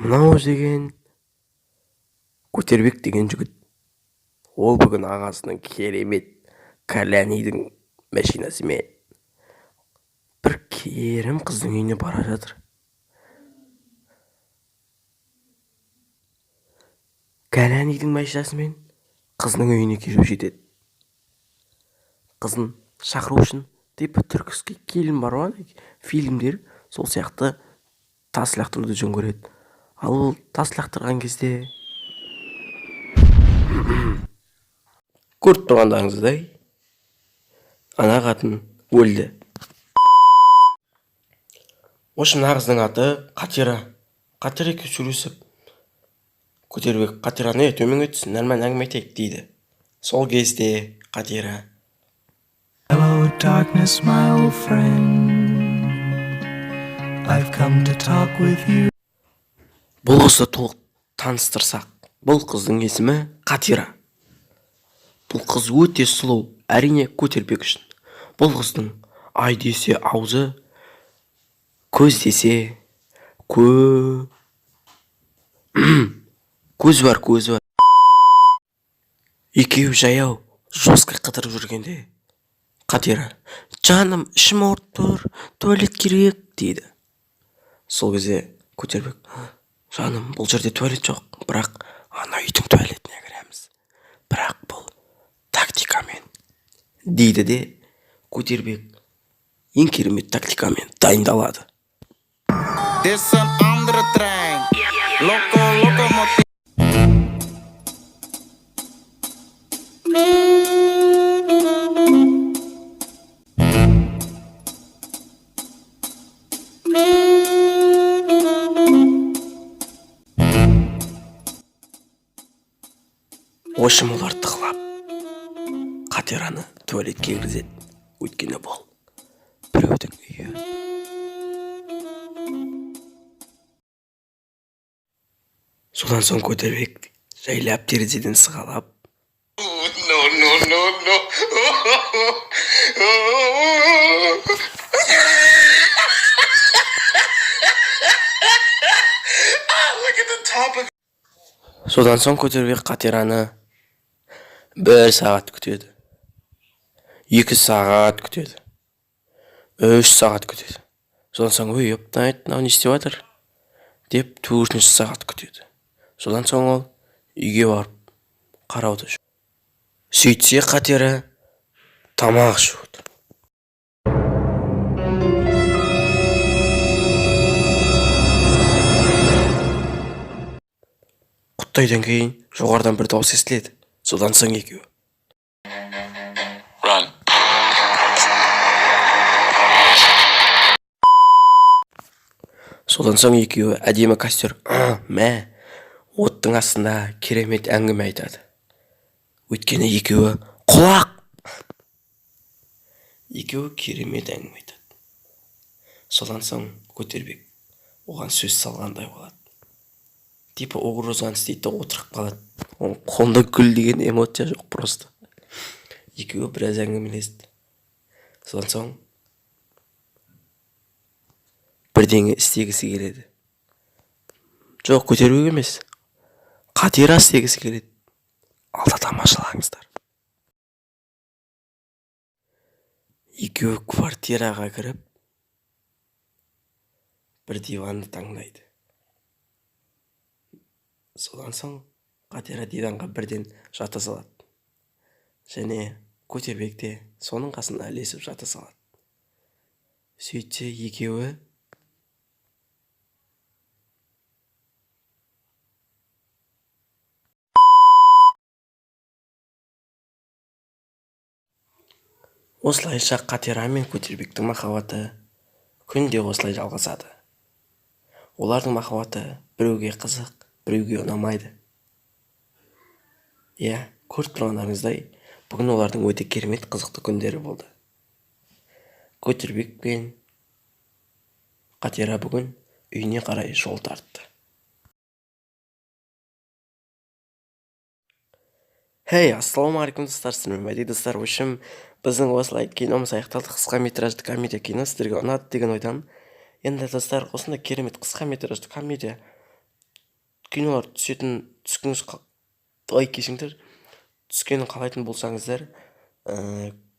Мынау деген Көтербек деген жігіт. Ол бүгін ағасының керемет Кәләнидің машинасымен бір керім қыздың үйіне бара жатыр. Кәләнидің машинасымен қызының үйіне келіп жетеді. Қызын шақыру үшін типа түркіске келін бар ғой, фильмдер сол сияқты тас лақтыруды жөн көреді. Ал ол тас лақтырған кезде көріп тұрғандарыңыздай ана қатын өлді. В мына қыздың аты Қатира. Қатира екеуі сөйлесіп, Көтербек Қатираны: «Ей, төменге түс, нормально әңгіме айтайық», — дейді. Сол кезде Қатира: Hello, darkness, my old friend. I've come to talk with you. Бұл қызды толық таныстырсақ, бұл қыздың есімі Қатира. Бұл қыз өте сұлу, әрине, Көтербек үшін. Бұл қыздың ай десе аузы, көз десе көз бар, көзі бар. Екеуі жаяу жестко қыдырып жүргенде Қатира: «Жаным, ішім ауырып тұр, туалет керек», — дейді. Сол кезде Көтербек: «Жаным, бұл жерде туалет жоқ, бірақ ана үйдің туалетіне кіреміз, бірақ бұл тактикамен», — дейді де, Көтербек ең керемет тактикамен дайындалады. Dit is een andere trein. Loco, locomotief. В общем, олар тығылап Қатираны туалетке кіргізеді, өйткені бұл біреудің үйі. Содан соң Көтербек жайлап терезеден сығалап No, no, no, no. Look at the top of Содан соң Көтербек Қатираны бір сағат күтеді, 2 сағат күтеді, 3 сағат күтеді. Содан соң: «Ой, ептайт, мынау не істеп жатыр?» — деп, төртінші сағат күтеді. Содан соң ол үйге барып қарауды. Сөйтсе, Қатира тамақ ішіп отыр. Құттайдан кейін жоғарыдан бір дауыс естіледі. Содан соң екеуі Run. Содан соң екеуі әдемі костер, мә, оттың астында керемет әңгіме айтады, өйткені екеуі құлақ. Екеуі керемет әңгіме айтады. Содан соң Көтербек оған сөз салғандай болады, типа угрозаны істейді да, отырып қалады. Оның қолында гүл деген эмоция жоқ просто. Екеуі біраз әңгімелесті. Содан соң бірдеңе істегісі келеді. Жоқ, Көтербек емес, Қатира істегісі келеді. Алда тамашалаңыздар. Екеуі квартираға кіріп, бір диванды таңдайды. Содан соң Қатира диванға бірден жата салады және Көтербек те соның қасына ілесіп жата салады. Сөйтсе, екеуі Осылайша Қатира мен Көтербектің махаббаты күнде осылай жалғасады. Олардың махаббаты біреуге қызық, біреуге ұнамайды. Иә, көріп тұрғандарыңыздай, бүгін олардың өте керемет қызықты күндері болды. Көтербек пен Қатира бүгін үйіне қарай жол тартты. Хей, ассалаумағалейкум, достар! Сіздермен Мәди, достар. В общем, біздің осылай киномыз аяқталды. Қысқа метражды комедия кино сіздерге ұнады деген ойдамын. Енді, достар, осындай керемет қысқа метражды комедия Кинолар түсетін түскіңіз, ой, кешіріңдер, түскенін қалайтын болсаңыздар,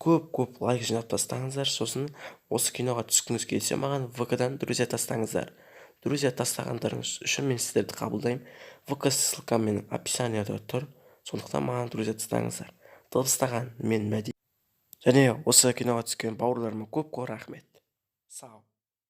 көп көп лайк жинап тастаңыздар. Сосын осы киноға түскіңіз келсе, маған ВК-дан друзья тастаңыздар. Друзья тастағандарыңыз үшін мен сіздерді қабылдаймын. ВК ссылка менің описанияда тұр, сондықтан маған друзья тастаңыздар. Дыбыстаған мен, Мәди, және осы киноға түскен бауырларыма көп көп рахмет. Сау.